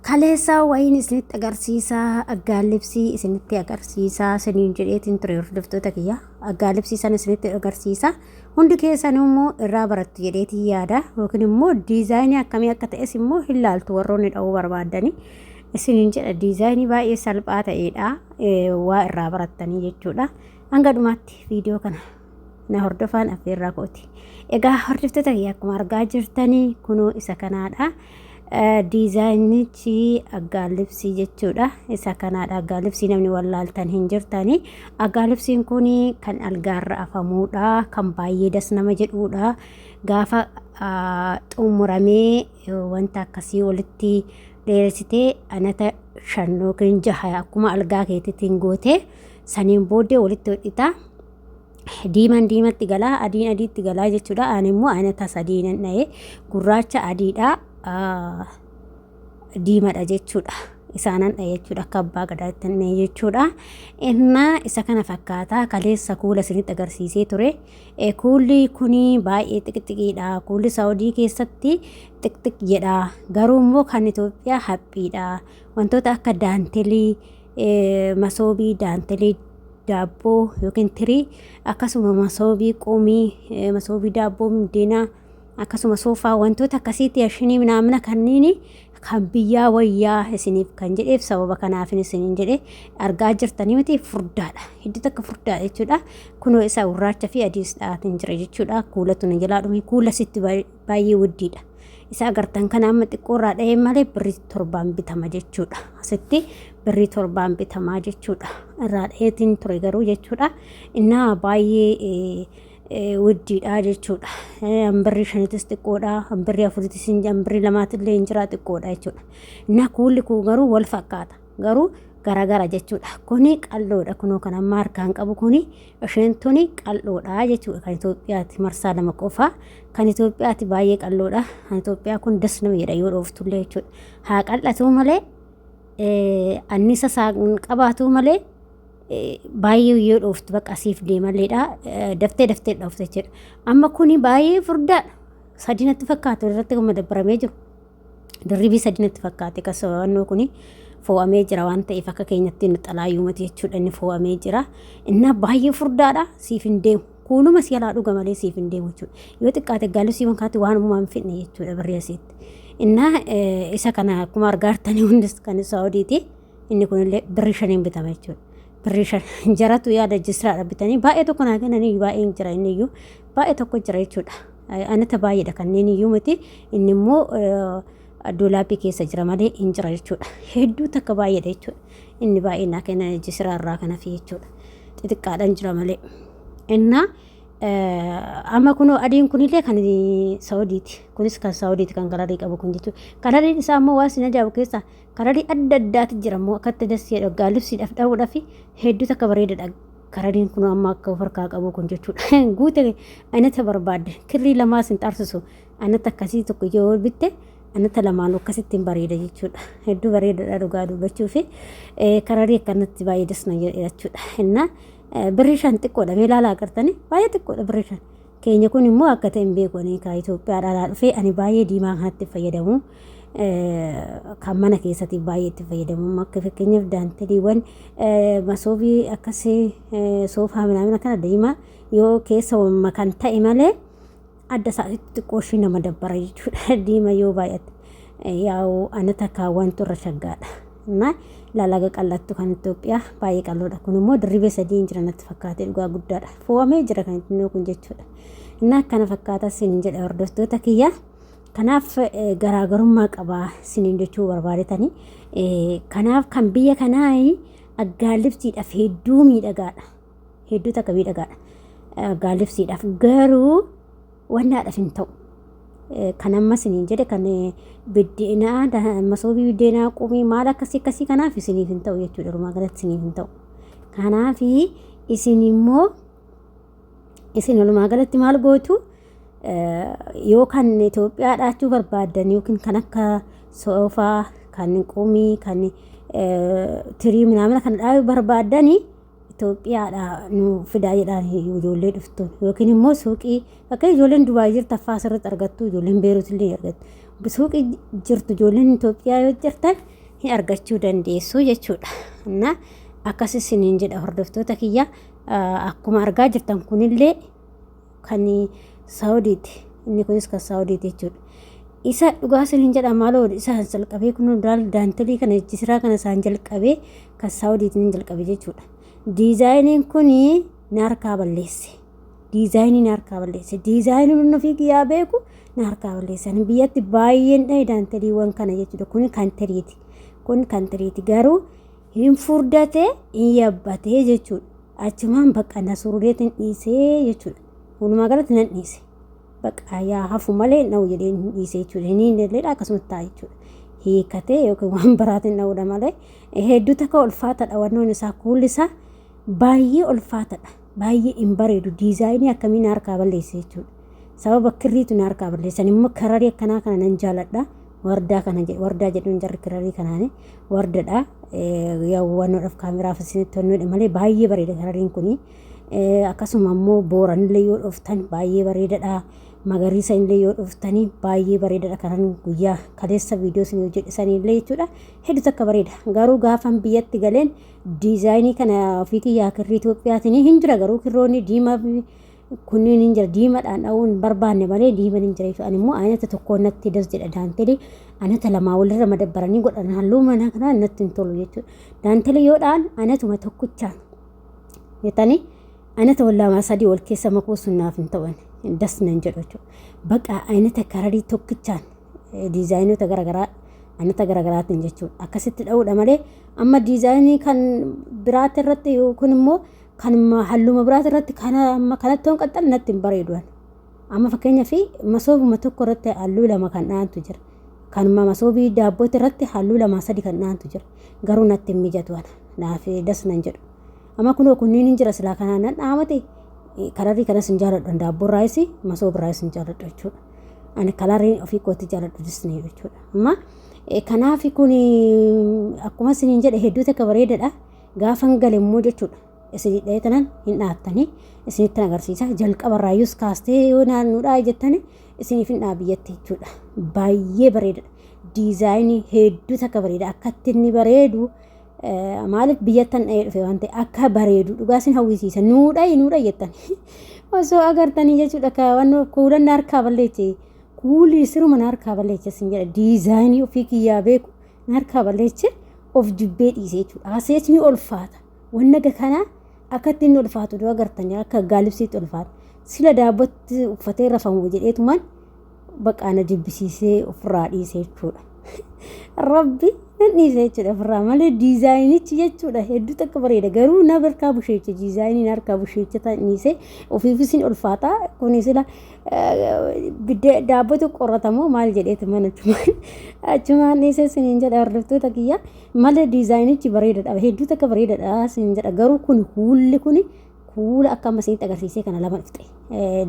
Kaleessaa wayiin isinitti agarsiisaa, aggaalibsii isinitti agarsiisaa isiniin jedheetiin ture, hordoftoota kiyya. Aggaalibsii sana isinitti agarsiisa. Hundi keessanuu immoo irraa barattu jedheetiin yaada. Yookiin immoo diizaayinii akkamii akka ta'es immoo hin laaltu warroonni dha'uu barbaaddanii. Isiniin jedha, diizaayinii baay'ee salphaa ta'edha. Waa irraa barattanii jechuudha. Hanga dhumaatti viidiyoo kana na hordofaan affeerraa kooti. Egaa hordoftoota kiyya, akkuma argaa jirtanii kunoo isa kanaadha. Diizaayinichi aggaalibsii jechuudha. Isa kanaadha. Aggaalibsii namni wallaaltan hin jirtanii. Aggaalibsiin kun kan algaarra afamuudha. Kan baay'ee das nama jedhuudha. Gaafa xumuramee wanta akkasii walitti dheeressitee anata 5 yookiin 6 akkuma algaa keetiitiin gootee saniin booddee walitti hodhita. Diimaan diimatti galaa, adiin adiitti galaa jechuudha. Ani immoo anata sadii nan dha'e, gurraacha, adiidha, diimadha jechuudha. Isaanan dha'e jechuudha, akka abbaa gadaatti nan dha'e jechuudha. Innaa isa kana fakkaata. Kaleessa kuula isinitti agarsiisee ture. Kuulli kuni baay'ee xiqxiqiidha. Kuulli Saawudii keessatti xiqxiq jedha. Garuu immoo kan Itoophiyaa haphiidha. Wantoota akka daantelii, masoobii, daantelii, daabboo yookiin tirii, akkasuma masoobii qumii, masoobii daabboo, middeenaa, akkasuma soofaa, wantoota akkasiitti ashinii minaamina kanneen kan biyyaa wayyaa isiniif kan jedheef sababa kanaafin isiniin jedhe. Argaa jirtanii miti, furdaadha, hedduu takka furdaadha jechuudha. Kunoo isa gurraacha fi adiis dhaatiin jira jechuudha. Kuulatu na jalaa dhume. Kuula sitti baay'ee wuddiidha. Isa agartan kana amma xiqqoorraa dha'ee malee birrii 7n bitama jechuudha. Asitti birrii 7n bitamaa jechuudha. Irraa dha'eetiin ture garuu jechuudha. Innaa baay'ee wuddiidha jechuudha. Birrii 5tis xiqqoodha. Birrii 4tis, birrii 2tillee hin jira, xiqqoodha jechuudha. Innaa kuulli kun garuu wal fakkaata. Garuu garagara jechuudha. Kuni qal'oodha. Kunoo kan amma harkaan qabu kuni, isheen tuni qal'oodha jechuudha. Kan Itoophiyaati marsaa lama qofa. Kan Itoophiyaati baay'ee qal'oodha. Kan Itoophiyaa kun das nama jedha yoo dhooftullee jechuudha. Haa qal'atuu malee, annisa isaa qabaatuu malee, baay'ee yoo dhooftu bakka asiif deemalleedha. Daftee daftee dhoofte jechuudha. Amma kuni baay'ee furdaadha. Sadi natti fakkaatu irratti kan madabbaramee jiru. Dirribii sadi natti fakkaate. Kasawannoo kuni fo'amee jira waan ta'eef akka keenyatti nu xalaayyuu miti jechuudha, inni fo'amee jira. Innaa baay'ee furdaadha, siif hin deemu. Kuuluma si jalaa dhuga malee siif hin deemu jechuudha. Yoo xiqqaate gaallisii wankaatti waan uumaa hin fidne jechuudha birrii asiitti. Innaa isa kana akkuma argaa jirtanii hundis kan Saawudiiti. Inni kunillee birrii 5n bitama jechuudha. Birrii 5 jaratu yaada jisraadha bitanii baay'ee tokko naa kennanii, baay'een jira, inni iyyuu baay'ee tokko jira jechuudha. Anata baay'eedha, kanneen iyyuu miti, inni immoo doolaapii keessa jira malee hin jira jechuudha. Hedduu takka baay'eedha jechuudha. Inni baay'ee naa kennan jisraa irraa kana fi jechuudha. Xixiqqaadhaan jira malee. Innaa amma kunoo adiin kunillee kan Saawudiiti. Kunis kan Saawudiiti, kan kalarii qabu kun jechuudha. Kalariin isaa immoo waan isin ajaa'ibu keessaa kalarii adda addaati jira immoo, akkatti dasii jedha gaalibsiidhaaf dhahuudhaaf hedduu takka bareedaadha. Karariin kun amma akka of harkaa qabu kun jechuudha. Guute anata barbaadde kirrii lamaas hin xarsisu. Anata akkasii tokko yoo bitte anata lamaan akkasitti hin bareeda jechuudha. Hedduu bareedaadha dhugaa dubbachuu fi kararii akkanatti baay'ee dasna jedhe jechuudha. Innaa birrii 5 xiqqoodha, mee ilaalaa, agartanii, baay'ee xiqqoodha birrii 5. Keenya kun immoo akka ta'e hin beeku, ani kaa Itoophiyaadhaa alaa dhufee ani baay'ee diimaa kanatti fayyadamu. Kan mana keessatti baay'ee itti fayyadamu. Akka fakkeenyaaf daanteliiwwan, masoobii akkasii, soofaa minaamina kana diimaa yoo keessa kan ta'e malee adda isaatti xiqqoo ishii nama dabbara jechuudha. Diimaa yoo baay'ate yaa'u anata kaawwantu irra shaggaadha. Innaa lalaga qal'attu kan Itoophiyaa baay'ee qal'oodha. Kun immoo dirribee sadii hin jira natti fakkaate, dhugaa guddaadha. Fo'amee jira kan inni kun jechuudha. Innaa akkana fakkaata isin jedha, hordoftoota kiyya. Kanaaf garaagarummaa qaba isiniin jechuu barbaadetanii. Kanaaf kan biyya kanaa aggaalibsiidhaaf hedduu miidhagaadha. Hedduu takka miidhagaadha. Aggaalibsiidhaaf garuu wannaadhaaf hin ta'u. Kan amma isiniin jedhe kan biddeenaa, masoobii biddeenaa, qumii, maal akkasii akkasii kanaaf isiniif hin ta'u jechuudha. Walumaa galatti isiniif hin ta'u. Kanaaf isin immoo isin walumaa galatti maal gootu, yoo kan Itoophiyaa dhaachuu barbaaddan yookiin kan akka soofaa, kan qumii, kan tirii minaamina kana dhaabuu barbaaddani Itoophiyaadha nu fidaa jedhaan ijoollee dhuftuun, yookiin immoo suuqii bakka ijoolleen Dubaay jirtu affaa asirratti argattu, ijoolleen Beeruut illee argattu, suuqii jirtu ijoolleen Itoophiyaa yoo jirtan. Hin argachuu dandeessu jechuudha. Na akkas isiniin jedha hordoftoota kiyya, akkuma argaa jirtan kunillee kan Saawudiiti. Inni kunis kan Saawudiiti jechuudha. Isa dhugaa isiniin jedha, maaloo isaan jalqabee kun daantelii kana jijjiiraa kana isaan jalqabee kan Saawudiitiin jalqabe jechuudha. Diizaayiniin kun na harkaa balleesse. Diizaayinii na harkaa balleesse. Diizaayiniin ofii kiyyaa beeku na harkaa balleesse. Ani biyyatti baay'een dhahe daanteliiwwan kana jechuudha. Kun kan tiriiti. Kun kan tiriiti garuu hin furdate, hin yabbatee jechuudha. Achumaan bakka na surreetiin dhiisee jechuudha. Walumaa galatti nan dhiise. Bakka yaa hafu malee na'u jedhee hin dhiise jechuudha. Hin hiinelleedha, akkasumatti ta'a jechuudha. Hiikatee yookiin waan biraatiin dha'uudha malee hedduu takka ulfaatadha wannoon isaa, kuulli isaa baay'ee ulfaatadha. Baay'ee hin bareedu. Diizaayinii akkamii na harkaa balleesse jechuudha. Sababa kirriitu na harkaa balleessan immoo kararii akkanaa kana nan jaaladha. Wardaa kana wardaa jedhuun jarri kirarii kanaani wardadha. Wannoodhaaf kaameraaf isinitti wannoodha malee baay'ee bareeda karariin kuni. Akkasuma immoo booranillee yoo dhuftan baay'ee bareedadha. Magariisa illee yoo dhuftanii baay'ee bareedadha. Kanan guyyaa kaleessa viidiyoo isin hojjedhe sanillee jechuudha. Hedduu takka bareeda. Garuu gaafan biyyatti galeen diizaayinii kana ofii kiyyaa kirrii Itoophiyaatiin hin jira, garuu kirroonni diimaa kunniin hin jira, diimaadhaan dha'uu hin barbaanne malee diimaan hin jira jechuudha. Ani immoo anata tokkoon natti das jedha, daantelii anata lamaa walirra madabbaranii godhan halluu mana kanaa natti hin tolu jechuudha. Daantelii yoo dha'an anatuma tokkichaan jettanii anata lamaa sadii wal keessa makuu sun naaf hin ta'an, das nan jedhu jechuudha. Baqa anata kararii tokkichaan diizaayinoota garaagaraa anata garaagaraatiin jechuudha. Akkasitti dha'uudha malee amma diizaayinii kan biraatti irratti kun immoo kan halluma biraati irratti kana amma kanatti yoon qaxxale natti hin bareedu. Amma fakkeenyaaf masoobuma tokko irratti halluu lama kan dha'antu jira. Kanuma masoobii daabbooti irratti halluu lama sadi kan dha'antu jira. Garuu natti hin mijatu ana. Naaf das nan jedhu. Amma kunoo kunniin hin jira, silaa kanaan nan dhaamate. Kalarii kanas hin jaaladhu, daabboo irraayis masoob irraayis hin jaaladhu jechuudha. Ani kalariin ofii kootti jaaladhu disney jechuudha. Amma kanaaf kun akkuma isiniin jedhe hedduu takka bareedadha. Gaafan gale immoo jechuudha. Isin dhahee tanan hin dhaattanii isinitti agarsiisa. Jalqaba irraayyuus kaastee yoo naannoodhaa jettani isiniif hin dhaa biyyatti jechuudha. Baay'ee bareedadha. Diizaayinii hedduu takka bareeda. Akkatti inni bareedu maaliif biyyattan dhahee dhufe waan ta'e akka bareedu dhugaa isin hawwisiisa. Nuudhaa nuudhaa jettan. Osoo agartanii jechuudha waan kuulan na harkaa balleeche. Kuulli siruma na harkaa balleeche isin jedha. Diizaayinii ofii kiyyaa beeku na harkaa balleeche, of jibbee dhiise jechuudha. Aseetni ulfaata. Wanna kana akkatti inni ulfaatu dura agartanii akka gaalibsiitti ulfaata. Sila daabbootti uffatee rafamu jedheetumaan baqa na jibbisiisee ofirraa dhiise jechuudha. Rabbi nan dhiise jechuudha ofirraa malee diizaayinichi jechuudha hedduu takka bareeda, garuu na harkaa busheeche, diizaayiniin harkaa busheeche tan dhiise. Ofiifis hin ulfaata kuni, sila daabbootu qoratamoo maal jedheetu mana achumaan dhiise isiniin jedha hordoftoota kiyya malee diizaayinichi bareedadha, hedduu takka bareedadha isiniin jedha. Garuu kun kuulli kun kuula akka amma isinitti agarsiisee kana lama dhufte,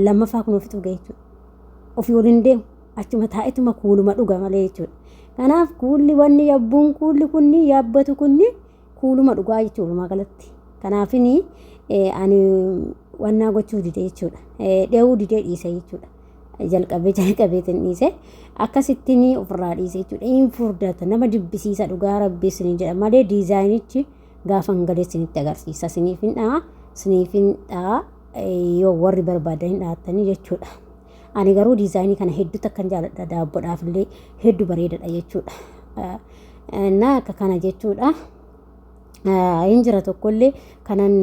lammaffaa kun ofitu ga'e jechuudha. Ofii waliin deemu achuma taa'etuma kuuluma dhuga malee jechuudha. Kanaaf kuulli wanni yabbuun kuulli kunni yaabbatu kunni kuuluma dhugaa jechuudha walumaa galatti. Kanaafini ani wannaa gochuu dide jechuudha. Dhe'uu didee dhiise jechuudha. Jalqabee jalqabeetiin dhiise, akkasittiin ofirraa dhiise jechuudha. Hin furdata, nama jibbisiisa, dhugaa rabbii isinii jedha malee diizaayinichi gaafa hin galee isinitti agarsiisa. Isiniif hin dha'a, isiniif hin dha'a, yoo warri barbaadan hin dha'attanii jechuudha. Ani garuu diizaayinii kana hedduu takkan jaaladha, daabboodhaaf illee hedduu bareedadha jechuudha. Na akka kana jechuudha. Hin jira tokkollee kanan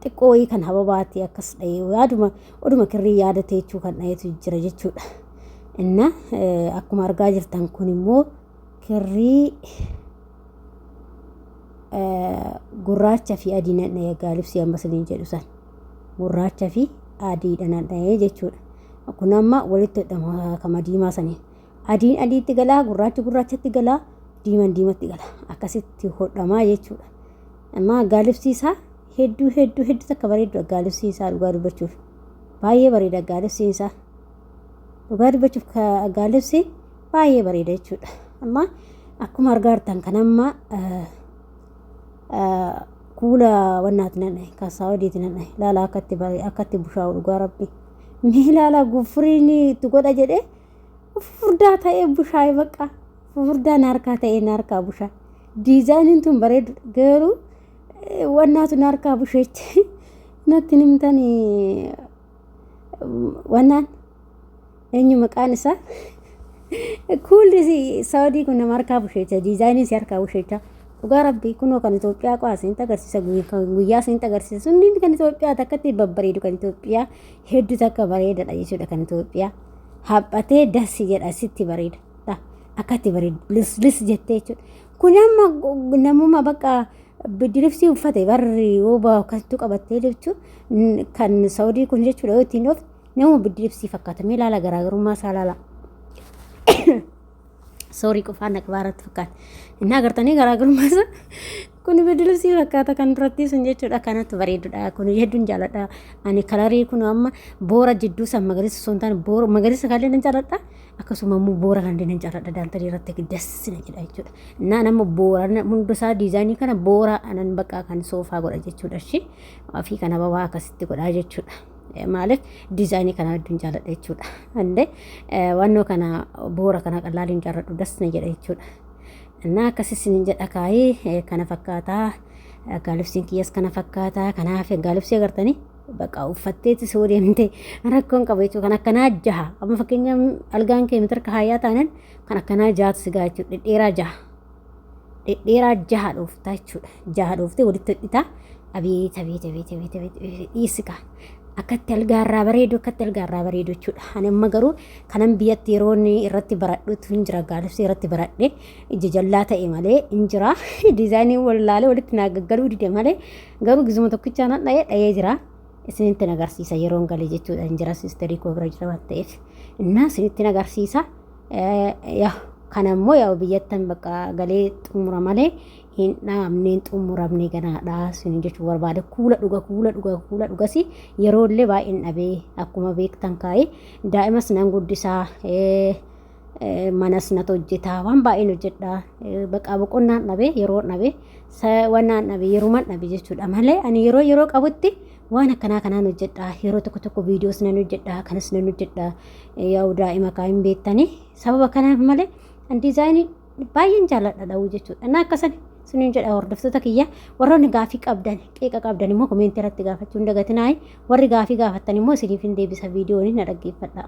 xiqqoo wayii kan hababaatti akkas dhahee yaaduma oduma kirrii yaadate jechuu kan dhaheetu jira jechuudha. Inna akkuma argaa jirtan kun immoo kirrii gurraacha fi adii nan dhahe, gaalibsii amma isiniin jedhu san gurraacha fi adiidha nan dhahee jechuudha. Kun amma walitti hodhama kama diimaa saniin. Adiin adiitti galaa, gurraachi gurraachatti galaa, diimaan diimatti gala. Akkasitti hodhamaa jechuudha. Amma gaalibsii isaa hedduu hedduu hedduu takka bareedu gaalibsii isaa, dhugaa dubbachuuf. Baay'ee bareeda gaalibsiin isaa. Dhugaa dubbachuuf gaalibsi baay'ee bareeda jechuudha. Amma akkuma argaa jirtan kan amma kuula wannaati nan dhahe, kan saawudiiti nan dhahe. Laala akkatti bushaa'u, dhugaa rabbi. Mee laala, gufuriin itti godha jedhee furdaa ta'ee bushaa'e, bakka furdaa na harkaa ta'ee na harkaa bushaa'e. Diizaayiniin tun bareedu garuu wannaatu na harkaa busheechi natti himtanii wannaan eenyu maqaan isaa kuulli Saawudii kun nama harkaa busheecha diizaayinii si harkaa busheecha. Dhugaa rabbii kunoo kan Itoophiyaa qo'aa isinitti agarsiisa guyyaa isinitti agarsiisa sunniin kan Itoophiyaa takkatti babbareedu kan Itoophiyaa hedduu takka bareedadha jechuudha kan Itoophiyaa haphatee dasi jedha sitti bareeda akkatti bareedu lis lis jettee jechuudha. Kun amma namuma bakka bidiribsii uffate barri yoo akkasitti qabattee jechuun kan Saudii kun jechuudha yoo ittiin dhoofte nama bidiribsii fakkaata mee ilaala garaagarummaa isaa ilaala. Soorii qofaan naqbaaratti fakkaata. Inni agartanii garaagarummaa isaa kun bidiribsii fakkaata kan duratti sun jechuudha kanatti bareedudha kun hedduun jaaladha. Ani kalarii kun amma boora jidduu san magariisa osoo hin taane boora magariisa kallee nan jaaladha. Akkasuma immoo boora kan nan jaaladha daantalii irratti dassi na jedha jechuudha. Innaa nama boora hunda isaa diizaayinii kana boora anan bakka kan soofaa godha jechuudha ishee fi kana babaa akkasitti godhaa jechuudha. Maaliif diizaayinii kana hedduun jaaladha jechuudha. Andee wannoo kana boora kana qallaaliin jaaladhu das na jedha jechuudha. Innaa akkasis ni jedha kaayee kana fakkaataa gaalibsiin kiyyas kana fakkaataa kanaaf gaalibsii agartanii bakka uffatteetti soo deemte rakkoon qabu jechuudha. Kan akkanaa jaha amma fakkeenya algaan kee mitirka haayyaa taanan kan akkanaa jahatu si gaha jechuudha. Dhedheeraa jaha. Dhedheeraa jaha dhooftaa jechuudha. Jaha dhooftee walitti hodhitaa. Abeet abeet abeet abeet abeet dhiisi kaa. Akkatti algaarraa bareedu akkatti algaarraa bareedu jechuudha. Ani amma garuu kanan biyyatti yeroo inni irratti baradhutu hin jira gaalibsii irratti baradhe ija jallaa ta'e malee hin jira. Diizaayiniin wallaalee walitti naa gaggaluu dide malee garuu gizuma tokkichaa nan dha'ee dha'ee jira. Isinitti agarsiisa yeroon gale jechuudha hin jira siisterii koo bira jira waan ta'eef. Innaa isinitti agarsiisa. Yaa kana immoo yaa biyyattan bakka galee xumura malee hin dhaabne hin xumuramne ganaadha isin jechuu barbaade kuula dhuga kuula dhuga kuula dhugasi yeroo illee baay'een dhabee akkuma beektan kaa'ee daa'imas nan guddisaa manas natu hojjetaa waan baay'een hojjedha bakka boqonnaan dhabee yeroo dhabee wannaan dhabe yeruman dhabe jechuudha malee ani yeroo yeroo qabutti waan akkanaa kanaan hojjedha yeroo tokko tokko viidiyoos nan hojjedha kanas nan hojjedha yaa'u daa'ima kaa hin beektanii sababa kanaaf malee an diizaayinii baay'een jaalladha dha'uu jechuudha na akkasan suniin jedha hordoftoota kiyya warroonni gaafii qabdan qeeqa qabdan immoo komeentii irratti gaafachuu hin dagatinaa warri gaafii gaafattan immoo isiniif hin deebisa viidiyoon na dhaggeeffadha.